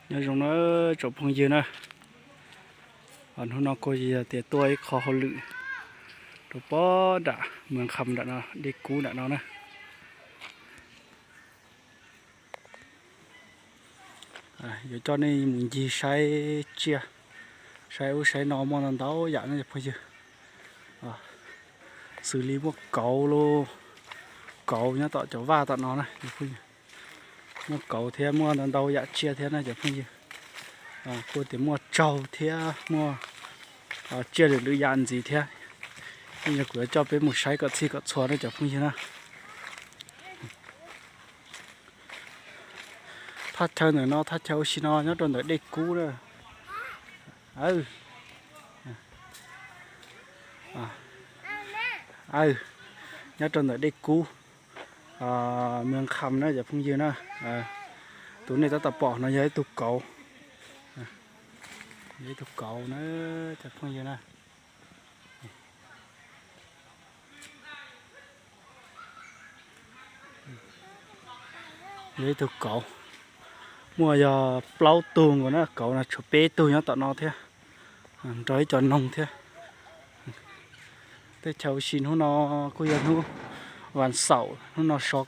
Nyob zoo na tsoom phooj ywg na, hnub no kuj yog tias tuaj ib qho hauj lwm rau pob nram Mws Kham nram no, Dej Kub nram no na. Yuav coj nej mus ncig saib tsiaj, saib ub saib no muaj ntau ntau yam no cov phooj ywg. Xws li muaj kauv lauj, kauv nyob tom cov vaj tom no na cov phooj ywg. Muaj kauv thiab muaj ntau ntau yam tsiaj thiab na cov phooj ywg. Kuj tias muaj tsaug thiab muaj tsiaj lwm lwm yam ntxiv thiab. Yog kuv yuav coj peb mus saib kom txhij kom txhua na cov phooj ywg na. Thaj chaw ntawm no, thaj chaw ua si no nyob rau ntawm Dej Kub na. Nyob rau ntawm Dej Kub, Mws Kham na cov phooj ywg na. Tus nej tab tom pom no yog ib tug kauv, yog ib tug kauv na cov phooj ywg na. Yog ib tug kauv, muaj yog plaub tug nkaus na, kauv no tshuav peb tug nyob tom no thiab, nrog ib co noog thiab. Teb chaws ua si hnub no kuj yog hnub vas xaum, hnub no so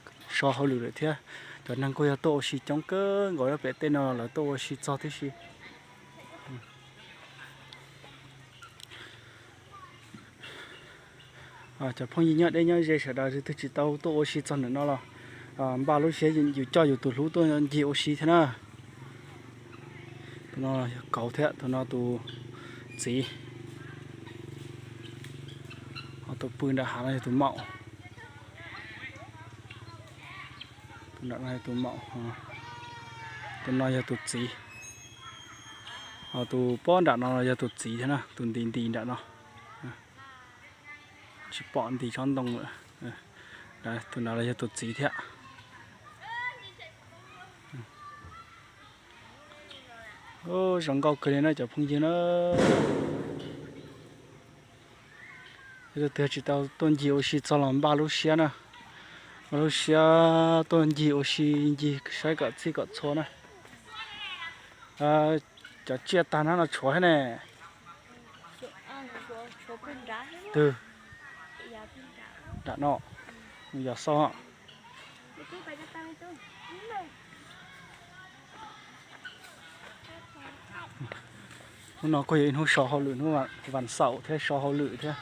hauj lwm lawm thiab. Cov neeg kuj yog tuaj ua si coob kawg nkaus, pem tej no lawv tuaj ua si txog tib si. Cov phooj ywg nyob deb nyob ze sawv daws, leej twg tsis tau tuaj ua si txog ntawm no los npaj lub siab yus coj yus tus hlub tuaj ncig ua si thiab na. Tus no yog kauv thiab, tus no tus txiv. Ho tus pw nram hav no yog tus maum. Tus nram no yog tus maum, tus no yog tus txiv. Ho tus pob nram no yog tus txiv thiab na, tus nti nti nram no. Tsis pom nti tsob ntoo lawm. Tus no los yog tus txiv thiab. Zoo nkauj kawg li na cov phooj ywg na. Leej twg tsis tau tuaj ncig ua si txog los npaj lub siab na, npaj lub siab tuaj ncig ua si, ncig saib kom txhij kom txhua na. Cov tsiaj tag nrho no tshuav thiab ne. Twg? Nram no, yog xauj. Hnub no kuj yog ib hnub so hauj lwm, hnub vas xaum thiab so hauj lwm thiab.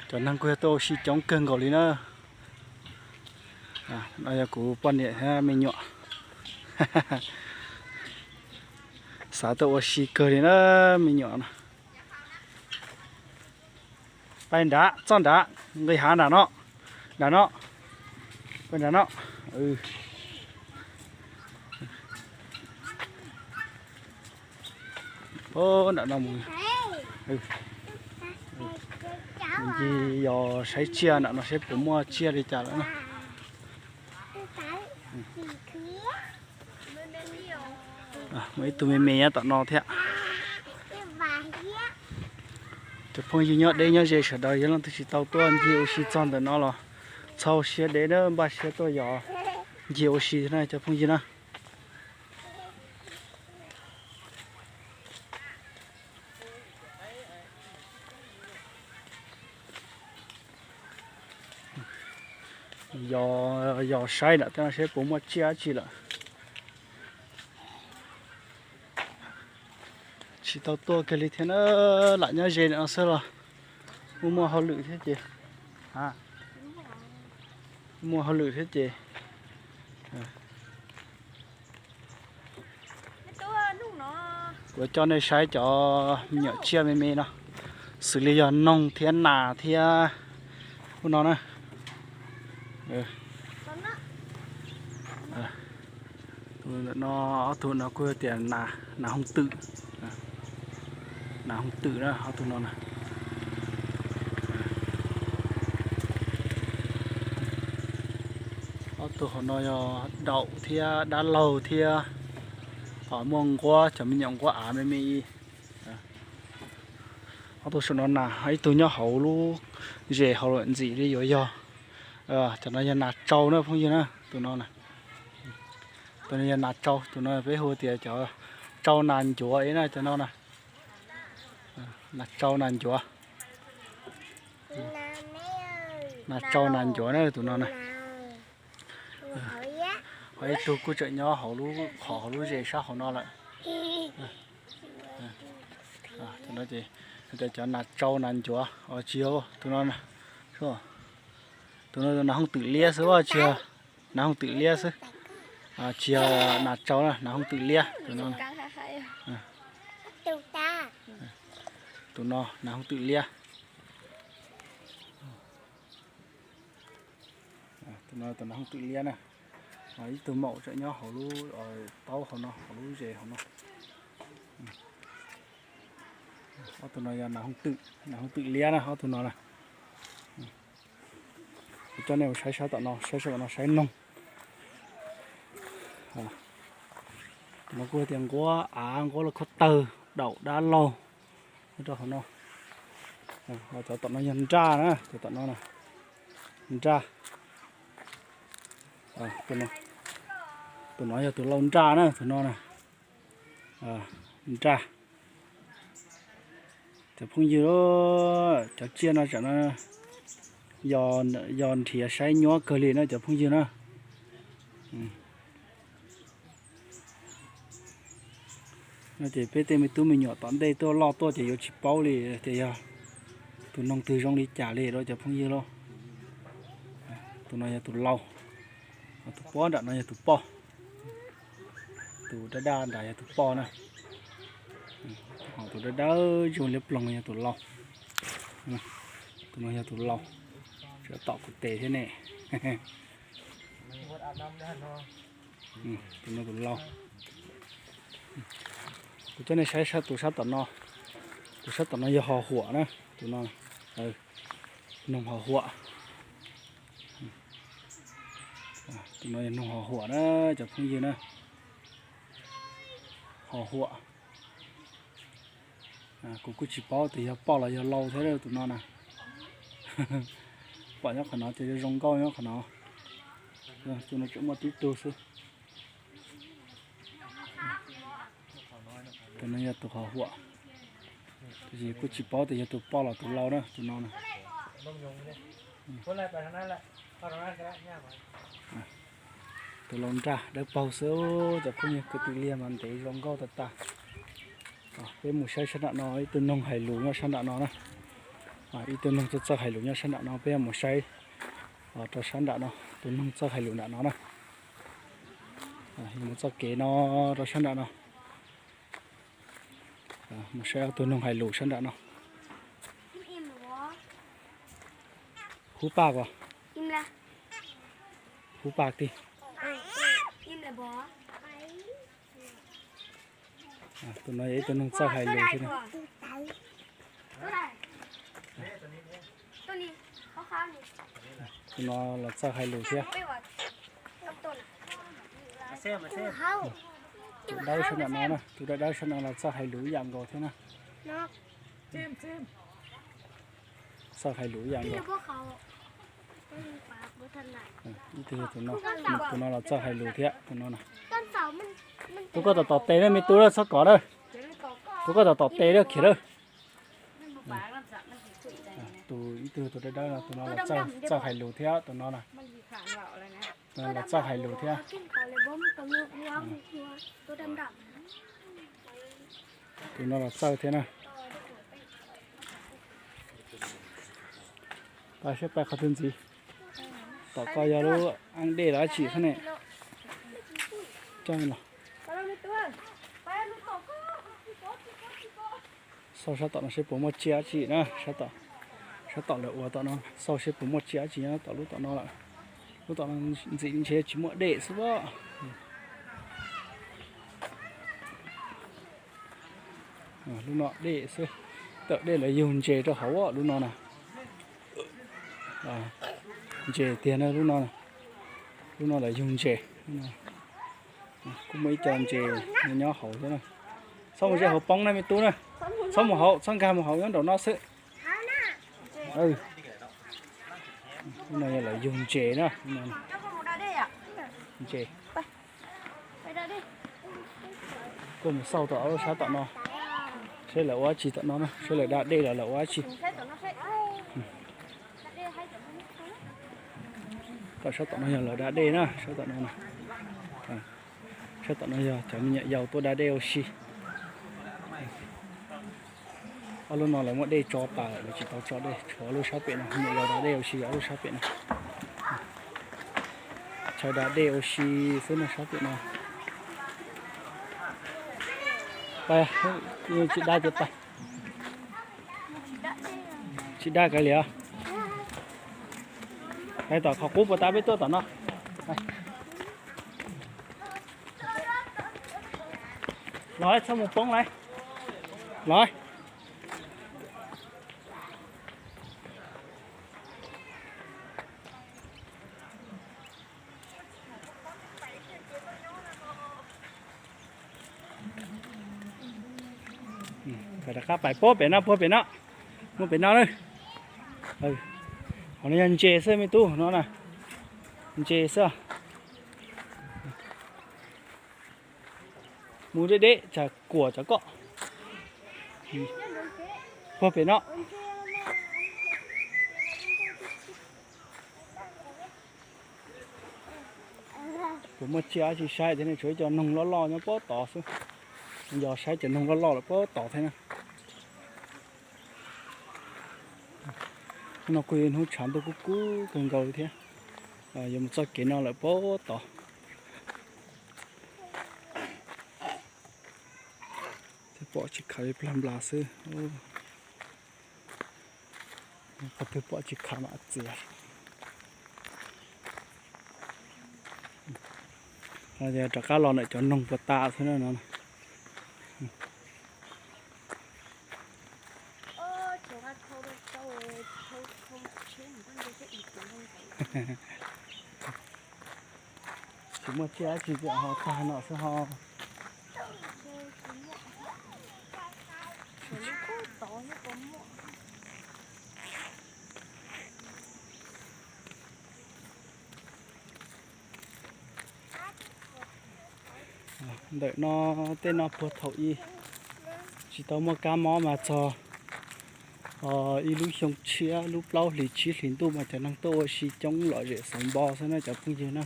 Cov neeg kuj yog tuaj ua si coob kawg nkaus li na. No yog kuv poj niam thiab me nyuam. Xav tuaj ua si kawg li na me nyuam no. Pais nrad, txoj nrad, nqis hav nrad no, nrad no, pais nrad no. Nram no mus, mus ncig yos saib tsiaj nram no seb puas muaj tsiaj li cas lawm na. Muaj ib tug me me nyob tom no thiab. Cov phooj ywg nyob deb nyob ze sawv daws, yog leej twg tsis tau tuaj ncig ua si txog ntawm no los txhob ua siab deb na, npaj siab tuaj yos ncig ua si na cov phooj ywg na. Yos, yos saib nram tej no seb puas muaj tsiaj dab tsi lawm. Tsis tau tuaj kiag li thiab na, lam nyob ze no xwb los muaj muaj hauj lwm thiab ces, muaj hauj lwm thiab ces kuv coj nej saib cov me nyuam tsiaj me me no, xws li yog noog thiab nas thiab ub no na. Tus ntawm no, ob tug no kuj tias nas hooj twm, nas hooj twm na ob tug no na. Ob tug hauv no yog daum thiab dab laug thiab, ho muaj nquab, cov me nyuam nquab av me me. Ob tug saum no nas, ib tug nyob hauv lub zes hauv lawm ntxim li yuav yog. Cov no yog nas tsau na phooj ywg na, tus no, tus no yog nas tsau, tus no peb hu tias cov tsau nas ncuav ib na cov no na. Nas tsau nas ncuav. Nas tsau nas ncuav na tus no na. Ho ib tug kuj tseem nyob hauv lub qhov hauv lub zes sab hauv no lawm. Tus no ces cov nas tsau nas ncuav os, tsis yog tus no. Tus no nas hooj twm liab xwb, tsis yog nas hooj twm liab xwb. Tsis yog nas tsau na, nas hooj twm liab tus no. Tus no nas hooj twm liab. Tus no tus nas hooj twm liab na. Ib tug maum tseem nyob hauv lub taub hauv no, hauv lub zes hauv no. Ob tug no yog nas hooj twm, nas hooj twm liab na ob tug no na. Kuv coj nej mus saib sab tom no, saib sab tom no saib noog. Tus no kuj tias nquab av, nquab lauj khaub tawg, daum dab laug nyob rau hauv no. Cov tom no yog nraj na, cov tom no na, nraj. Tus no yog tus lau nraj na, tus no na, nraj. Cov phooj ywg, cov tsiaj no tsam no yog nrhiav saib nyuab kawg li na cov phooj ywg na. No ces peb tej me tub me nyuam tom ntej tuaj loj tuaj ces yuav tsis paub li tias yog tus noog twg zoo li cas li rau cov phooj ywg lauj. Tus no yog tus lau, tus pob nram no yog tus poj, tus daj daj nram yog tus poj na. Ho tus dawb dawb zoo liab ploog yog tus lau. Tus no yog tus lau, tseem tom kuv tes thiab ne. Tus no tus lau. Kuv coj nej saib tus sab tom no. Tus sab tom no yog hos huam na, tus no, noog hos huam. Tus no yog noog hos huam na cov phooj ywg na. Hos huam. Kuv kuj tsis paub tias yog poj los yog lau thiab tus no na. Pom nyob qhov no ces zoo nkauj nyob qhov no. Tus no tseem muaj tib tug xwb. Tus no yog tus hos huam, tab sis kuj tsis paub tias yog tus poj los tus lau na tus no na. Tus lau nraj dawb paug xwb, cov phooj ywg, kwv tij liag mas ntev zoo nkauj tag tag. Peb mus saib sab nram no, ib tug noog hais lus nyob sab nram no na. Ib tug noog txawj txawj hais lus nyob sab nram no, peb mus saib rau sab nram no, tus noog txawj hais lus nram no na. Mus txoj kev no rau sab nram no. Mus saib ob tug noog hais lus sab nram no. Hub paj ko. Hub paj tij. Tus no yog ib tug noog txawj hais lus thiab. Tus no los txawj hais lus thiab. Tus dawb sab nram no na, tus dawb dawb sab no los txawj hais lus ib yam nkaus thiab na. Txawj hais lus ib yam nkaus. Ib tug yog tus no, tus no los txawj hais lus thiab tus no na. Tus koj tom tom tes na me tub, txhob kov na. Tus koj tom tom tes na khiav lawm. Tus ib tug tus dawb dawb no, tus no los txawj hais lus thiab tus no na. Los txawj hais lus thiab. Tus no los txawj thiab na. Pais saib pais qhov twg ntxiv. Tom ko yog lub eeb dej los dab tsi thiab ne. Coj los xauj sab tom no seb puas muaj tsiaj dab tsi na. Sab tom lawv ua tom no xauj seb puas muaj tsiaj dab tsi nyob tom lub tom no lawm. Lub tom no ntxim ntshe tsis muaj dej xwb as. Lub no dej xwb, tawm dej lawv yug ntses rau hauv lub no na. Ntses tiag na lub no. Lub no lawv yug ntses. Kuj muaj ib co ntses nyob hauv thiab na. Txhob mus ze hauv poob na me tub na. Txhob mus hauv, txhob nkag mus hauv, nyob nraum no xwb. Lub no yog lawv yug ntses na. Ntses. Kuj mus xauj tom lub sab tom no, seb lawv ua dab tsi tom no na, seb lawv da dej los lawv ua dab tsi. Tom sab tom no yog lawv da dej na, sab tom no. Sab tom no yog cov me nyuam yaus tuaj da dej ua si. Ob lub no lawv muab dej tso tas lawm, lawv tsis tau tso dej, tshuav lub sab pem no, me nyuam yaus da dej ua si ob lub sab pem no. Chaw da dej ua si xwb no sab pem no. Tsis da ces tsis da kiag li os. Hais tom qhov qub puas tas peb tuaj tom no. Los txhob mus poob lawm. Los. Rov qab pais puag pem no, puag pem no, muaj pem no na. Qhov no yog ntses xwb me tub no na, ntses xwb. Mus deb deb tsam kuam tsam koj. Puag pem no. Kuv muaj tsiaj dab tsi saib thiab ne, tshuav ib co noog loj loj nyob puag tod xwb. Yog saib cov noog loj loj lawm puag tod thiab na. Hnub no kuj yog ib hnub tshav ntuj kub kub kawg nkaus li thiab. Yuav mus txoj kev no lawm puag tod. Thiab pom tsis khav li plag nplas xwb. Qhov twg pom tsis khav mam txiav. Rov qab los ntawm cov noog puas tas xwb na no. Tsis muaj tsiaj dab tsi tias ho tag no xwb ho. Ntawm no, tej no puag thaum ub tsis tau muaj kab mob mas txog ib lub xyoo tshiab lub plaub hlis tsib hlis ntuj mas cov neeg tuaj ua si coob lom zem xeev npo xwb na cov phooj ywg na.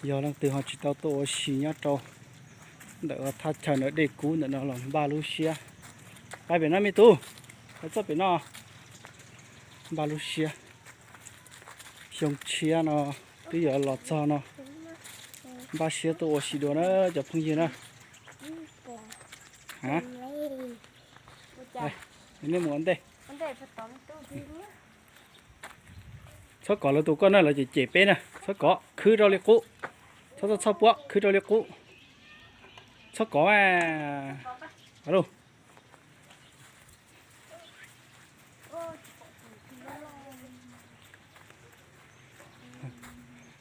Yog leej twg ho tsis tau tuaj ua si nyob rau ntawm thaj chaw ntawm dej kub ntawm no los npaj lub siab. Pais pem no me tub, pais txoj pem no. Npaj lub siab, xyoo tshiab no twb yuav los txog no, npaj siab tuaj ua si dua na cov phooj ywg na. Nej mus ua ntej. Txhob kov lawv tus koj na, lawv cem cem peb na, txhob kov, khwb rau li qub. Txhob txhob txhob puab, khwb rau li qub. Txhob kov mas.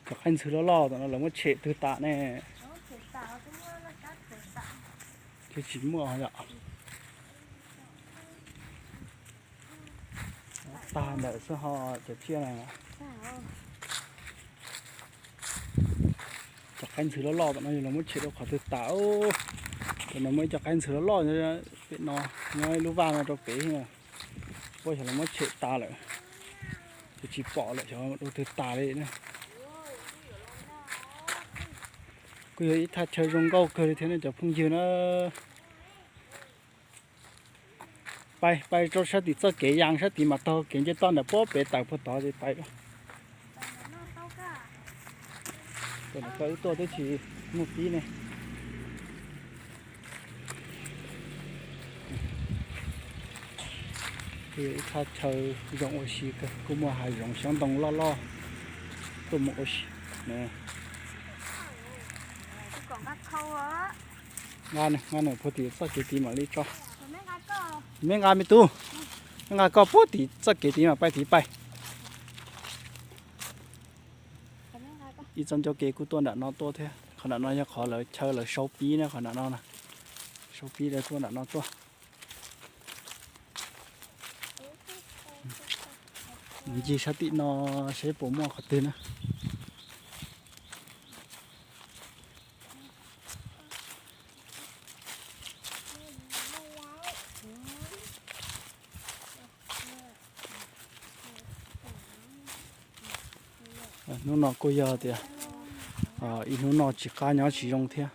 Cov qaib ntxhw loj loj tom no lawv muab tshem twg tas ne? Thiab tsis muaj yom. Tag ntawm xwb ho cov tsiaj na. Cov qaib ntxhw loj loj tom no yog los muab tshem rau qhov twg tas. Tom no muaj ib co qaib ntxhw loj loj pem no, nyob ib lub vaj no rau pem na. Puab xyov los muab tshem tas lawm, ces tsis pom lawm xyov rau twg tas li na. Kuj yog ib thaj chaw zoo nkauj kawg li thiab ne cov phooj ywg na. Pais, pais rau sab tim txoj kev yas sab tid mas taug kev nce toj ntawm puag pem tawm puag tod ces pais. Tam no koj wb tuaj twb tsis muaj pib ne. Ib thaj chaw zoo ua si kawg, kuj muaj hav zoov xyoob ntoo loj loj tuaj mus ua si. Nqa, nqa nws puag tim txoj kev tid mam li tso. Me nqa me tub, me nqa koj puag tim txoj kev tid mam pais tid pais. Ib txoj ncauj kev kuj tuaj nram no tuaj thiab. Qhov nram no yog qhov lawv chaw lawv sau pib na, qhov nram no na. Sau pib lawv tuaj nram no tuaj. Ncig sab tim no seb puas muaj qhov twg na. Hnub no kuj yog tias ib hnub no tsis qab nyob tsis zoo thiab.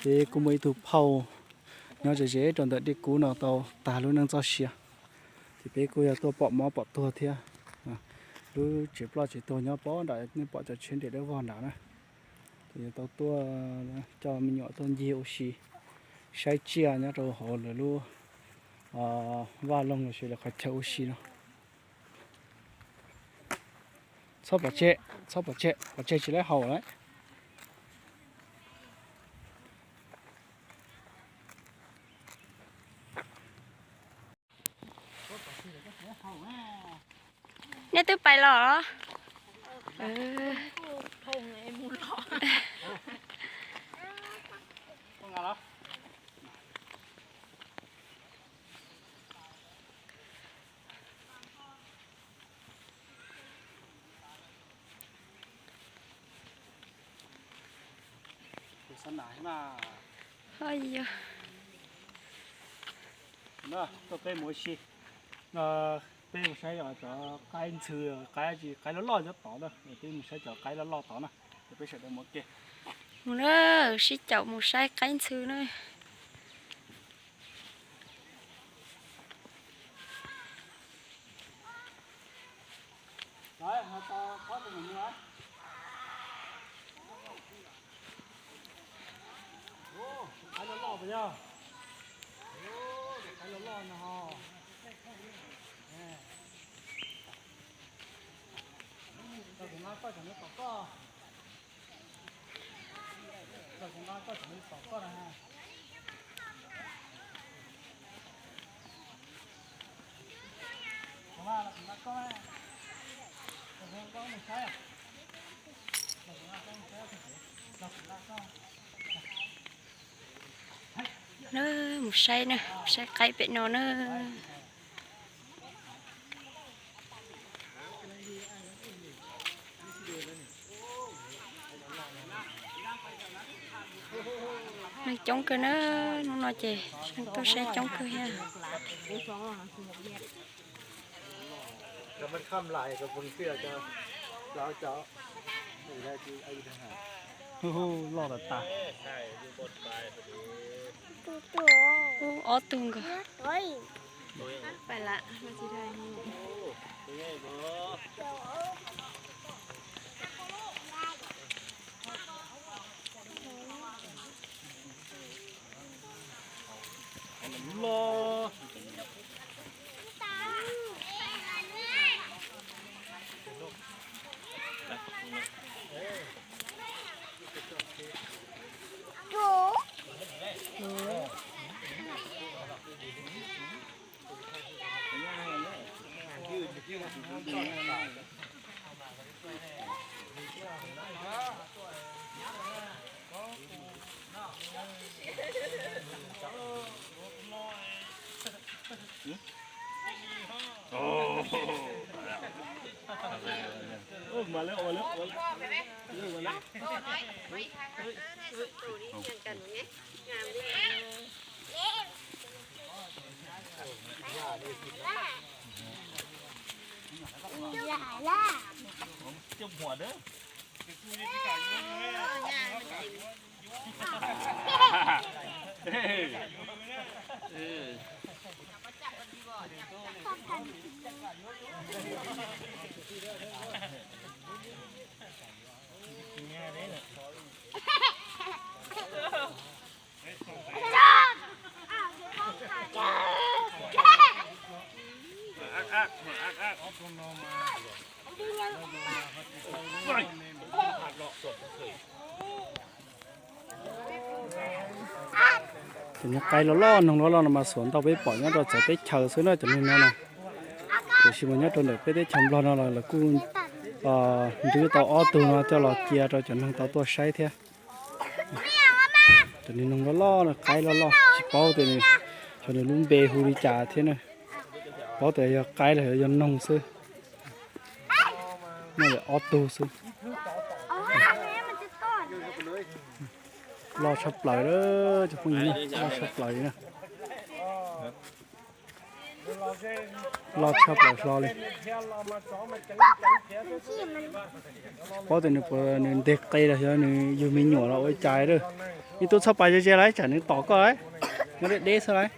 Peb kuj muaj ib tug phauj nyob ze ze rau ntawm dej kub no tau tag lub neej txoj sia. Ces peb kuj yog tuaj pom mob pom tuag thiab. Lub tsev ploj tsev tuag nyob pem nram nej pom cov tsheb nres dawb vog nrad na. Ces yuav tau tuaj coj me nyuam tuaj ncig ua si, saib tsiaj nyob rau hauv lawv lub vaj loog los sis lawv qhov chaw ua si no. Txhob pov tseg, txhob pov tseg, pov tseg tsis laib haus lawm. Nej twb pais los? Tuaj peb mus ua si, peb mus saib cov qaib ntxhw, qaib tsis qaib loj loj nyob tod na, peb mus saib cov qaib loj loj tod na, ces peb sawv daws mus ua ke. Mus na, sib caum mus saib qaib ntxhw na. Qaib loj loj puas yog? Qaib loj loj no. Koj kuv nqa koj cov no tom koj. Koj kuv nqa koj cov no tom koj na. Mus saib na, saib qaib pem no na. Neeg coob kawg na, hnub no ces neeg tuaj saib coob kawg thiab. Loj tas tas. Ob tug nkaus. Cov niag qaib loj loj, noog loj loj no mas xuas ntau peb pom nyob rau txawv teb chaws xwb na cov niag no na. Tiam sis mas nyob rau ntawm peb teb chaws Nplog no los lawv kuj nrhiav tau ob tug no coj los cia rau cov neeg tau tuaj saib thiab. Cov niag noog loj loj no, qaib loj loj tsis paub tias nws, cov nws lub npe hu li cas thiab na. Paub tias yog qaib los yog noog xwb. Muaj li ob tug xwb. Loj tshaj plaws, cov phooj ywg, loj tshaj plaws li na. Loj tshaj plaws hlo li. Paub tias nws puas, nws nteg qe los xyov nws yug me nyuam los ua cas lawm. Ib tug txhob pais ze ze lawm tsam nws tom koj lawm. Nyob deb deb xwb lawm.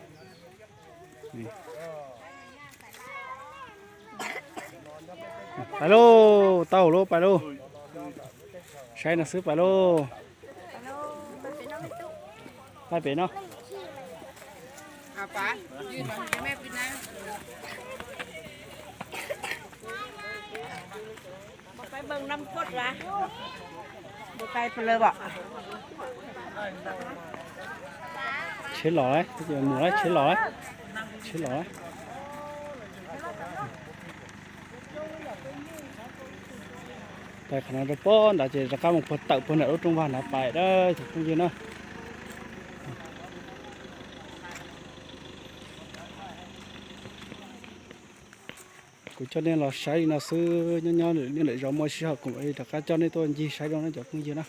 Pais lauj, tau lauj, pais lauj. Saib no xwb, pais lauj. Pais pem no. Tsheb los lawm, mus lawm, tsheb los lawm. Tsheb los lawm. Pais qhov no rau pem ntawd ces rov qab mus puag tawm puag nram lub rooj vag ntawd pais na cov phooj ywg na. Kuv coj nej los saib li no xwb, nyob nyob nej lwm zaus muaj sij hawm kuv mam li rov qab coj nej tuaj ncig saib dua na cov phooj ywg na.